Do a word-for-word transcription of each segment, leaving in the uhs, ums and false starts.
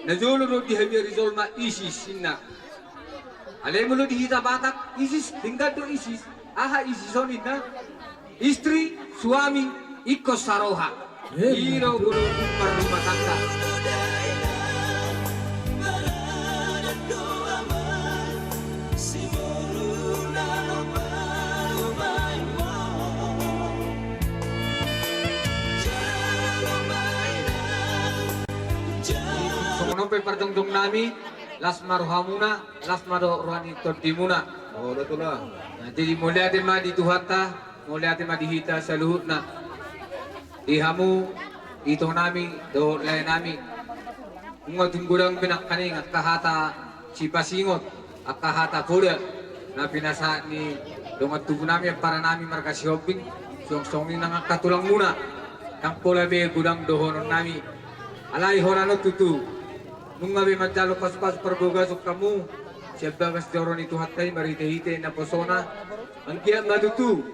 Na jolo do di hami ari jolma isis inna. Alai molo di hita Batak, isis, denggan do isis. Aha isis on inna? Istri, suami, ingkon saroha. Eh, i do betul. Bolo marrumah tangga. Songon on pe parjongjong nami, las ma rohamuna, las ma do roha ni tondimuna. Oh, betul lah. Nah, jadi mauliate ma di Tuhanta, mauliate ma di hita saluhutna. Di hamu, ito nami, dohot lae nami. Nunga tung godang be nangkaning angka hata sipasingot, angka hata poda na pinasahat ni dongan tubu nami, ampara nami marga Sihombing, suang songon i nang angka tulangmuna. Ndang pola be godang dohonon nami. Alai holan on tutu. Nunga be manjalo pasupasu parbagason hamu sian bagas joro ni Tuhanta i marhitehite naposona. Anggiat ma tutu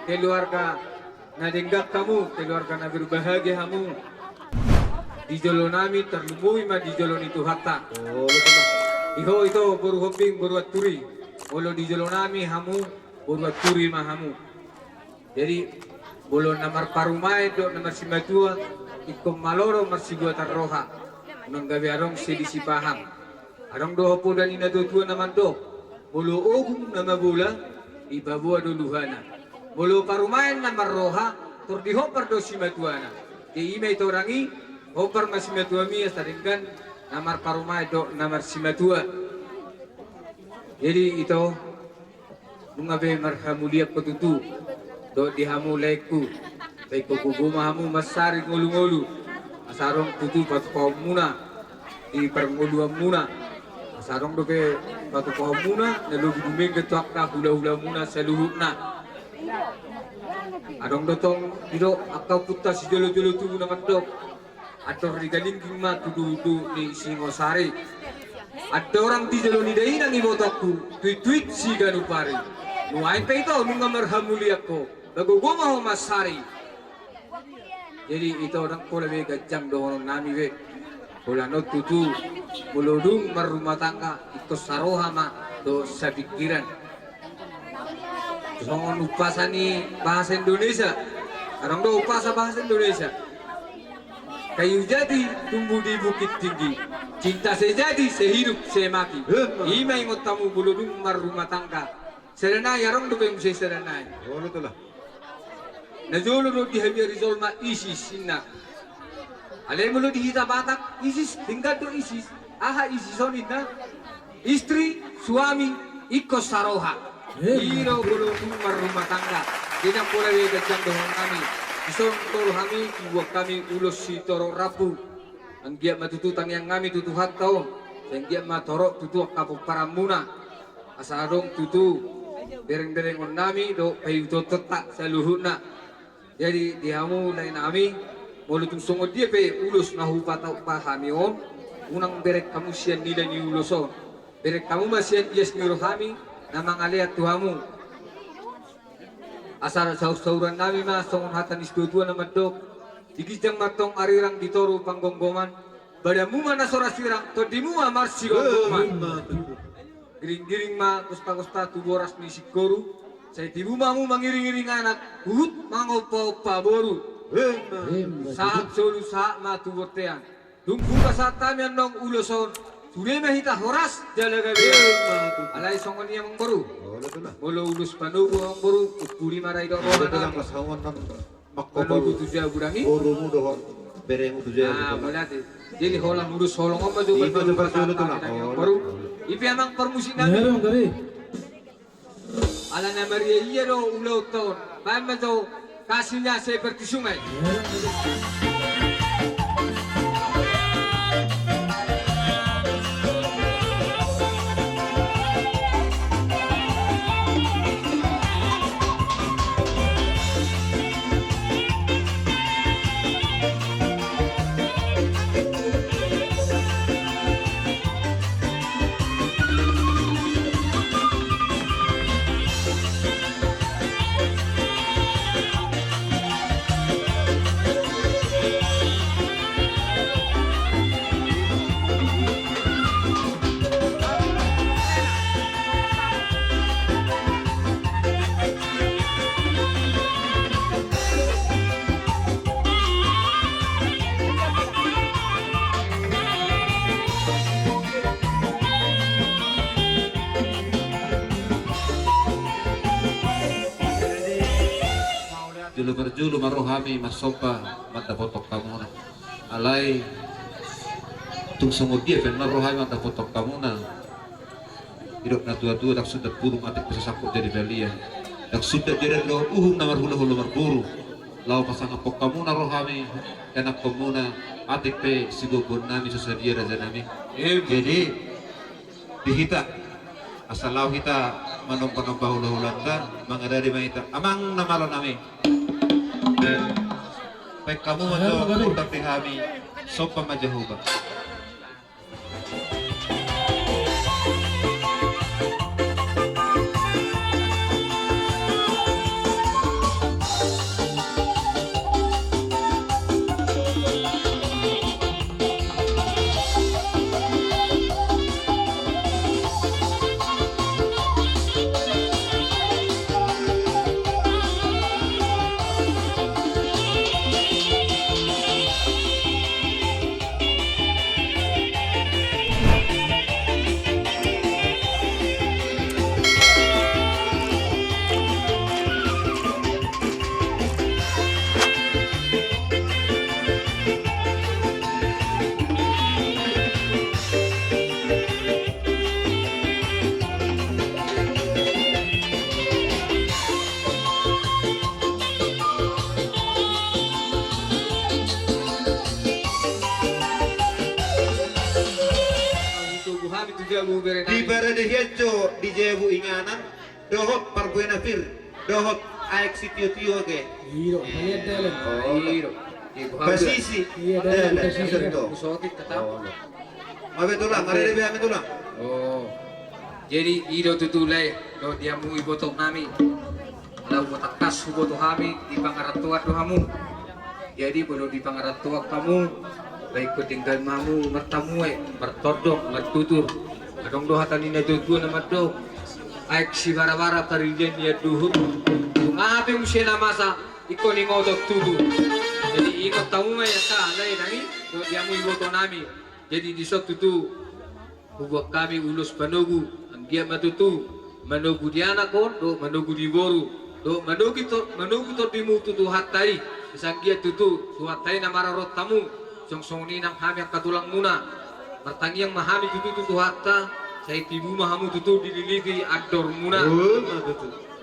keluarga na denggan hamu, keluarga na berbahagia hamu. Di jolo nami, tarlumobi ma di jolo ni Tuhanta. Oh, betul, Mas. Di ho ito boru Hombing, boru Anturi. Molo di jolo nami hamu, boru Anturi ma hamu. Jadi, molo na marparumaen dohot na marsimatua, ingkon malo do marsibuatan roha. Unang gabe adong selisih paham. Adong do poda ni natuatua na mandok, molo ogung na mabola, dipaboa do luhana. Molo parumaen na marroha, tor dihombar do simatuana. Jadi i ma ito dang i, hombar ma simatuami asa denggan na marparumaen dohot na marsimatua. Jadi ito, nunga be marhamulian ho tutu dohot di hamu laengku. Sai gogo ma hamu mansari ngolungolu, asa adong tutu patupaonmuna di parngoluanmuna. Asa adong dope patupaonmuna na lobi dumenggan tu angka hulahulamuna saluhutna. Adong do tong didok angka ompunta sijolojolo tubu na mandok, andor ni galingging ma tu duhutduhut ni singosari. Andorang di jolo ni dainang ibotongku, tuittuit siganup ari. Nuaeng pe ito nunga marhamulian ho, ba gogo ma ho mansari. Jadi ito ndang pola be ganjang dohonon nami be. Holan on tutu, molo dung marrumah tangga, ingkon saroha ma dohot sapingkiran. Songon umpasa ni bahasa Indonesia. Adong do umpasa bahasa Indonesia. Kayu jati tumbuh di bukit tinggi. Cinta sejati sehidup semati. Emang. I ma ingot hamu molo dung marrumah tangga. Sada nai, adong dope muse sada nai. Oh, betul lah. Na jolo do di hami ari jolma isis inna. Alai molo di hita Batak, isis, denggan do isis. Aha isis on inna? Istri, suami, ingkon saroha. Eh. I do bolo dung marrumah tangga. Jadi ndang pola be ganjang dohonon nami. Dison tolu hami, diboan hami ulos sitorop rambu. Anggiat ma tutu tangiang nami tu Tuhanta on. Sai anggiat ma torop tutu angka pomparanmuna. Asa adong tutu berengberengon nami dohot paihutihutanta saluhutna. Jadi di hamu lae nami, molo tung songon dia pe ulos na hupatop hami on, unang bereng hamu sian nilai ni ulos on. Bereng hamu ma sian ias ni rohami na mangalean tu hamu. Asa saur-sauran nami ma songon hata ni situatua na mandok, di ginjang ma tong arirang, di toru panggomgoman, badanmu ma na so ra sirang, tondimu ma marsigomgoman. Emma tutu. Giringgiring ma gostagosta tu boras ni singkoru, sai tibu ma hamu mangiringiring anak, huhut mangompaompa boru. Emma tutu. Sahat solu sahat ma tu bontean. Dung hupasahat hami annon ulos on, sude ma hita horas jala gabe. Emma tutu. Alai songon i amangboru. Oh, betul lah. Molo ulos panogu amangboru, umpuli ma ra i dohot rohana. Betul lah, pas hamu annon. Panogu tu jabu dang i. Borumu dohot beremu tu jabu. Ah, mauliate. Jadi holan ulos holong on ma jo. Ima jo parjolo tu na. Amangboru. I pe amang parmusik nami. Iya, Bang, tadi. Ala na mariaia do ulaonta on. Baen ma jo kasihnya seperti sungai. Parjolo ma ro hami marsomba mandapothon hamuna. Alai tung songon dia pe na ro hami mandapothon hamuna. Didok na tuatua, ndang sundat purung atik pe so sangkot jadi balian. Ndang sundat jadi dohot uhum na marhulahula marboru. Laho pasangaphon hamuna ro hami, ianakhonmuna, atik pe siboanboan nami so sadia raja nami. Jadi di hita, asa laho hita manombanomba hulahulanta, mangadadi ma hita. Amang na malo nami. Baen hamu ma jo undang di hami, somba ma Jahowa. Di parade hian jo di jabu inganan. Dohot parbue na pir, dohot aek sitiotio ate. Ido, malian dalan. Ido. Pasisi. Iya, dalan, dalan, pasisi. Ido. Musotik tetap. Mabe tulang, ada di B H M tulang. Oh. Jadi ido tutu lae, dohot di hamu iboto nami. Laho tangkas huboto hami di pangarantoan do hamu. Jadi molo di pangarantoan hamu, baen hamu tinggal ma hamu martamue, martondong, martutur. Adong do hata ni natuatua na mandok, aek sibarabara paridian ni anduhur. Tung aha pe muse na masa, ingkon ingoton tutu. Jadi ingot hamu ma i asa, lae nami, dohot di hamu iboto nami. Jadi dison tutu hubuat hami ulos panogu, anggiat ma tutu manogu di anak on, dohot manogu di boru, dohot manogu to-, manogu tondimu tu Tuhanta i, asa anggiat tutu Tuhanta i na marorot hamu, songon i nang hami angka tulangmuna. Martangiang ma hami tutu tu Tuhanta, sai tibu ma hamu tutu dililiti andormuna.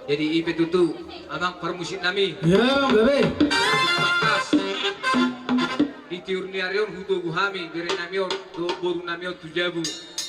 Jadi i pe tutu, amang parmusik nami. Iya, amang gabe. Tangkas. Di tiur ni ari on hutogu hami, bere nami on, dohot boru nami on tu jabu.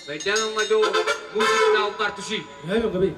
Baen damang ma jo musik na hombar tusi. Iya, amang gabe.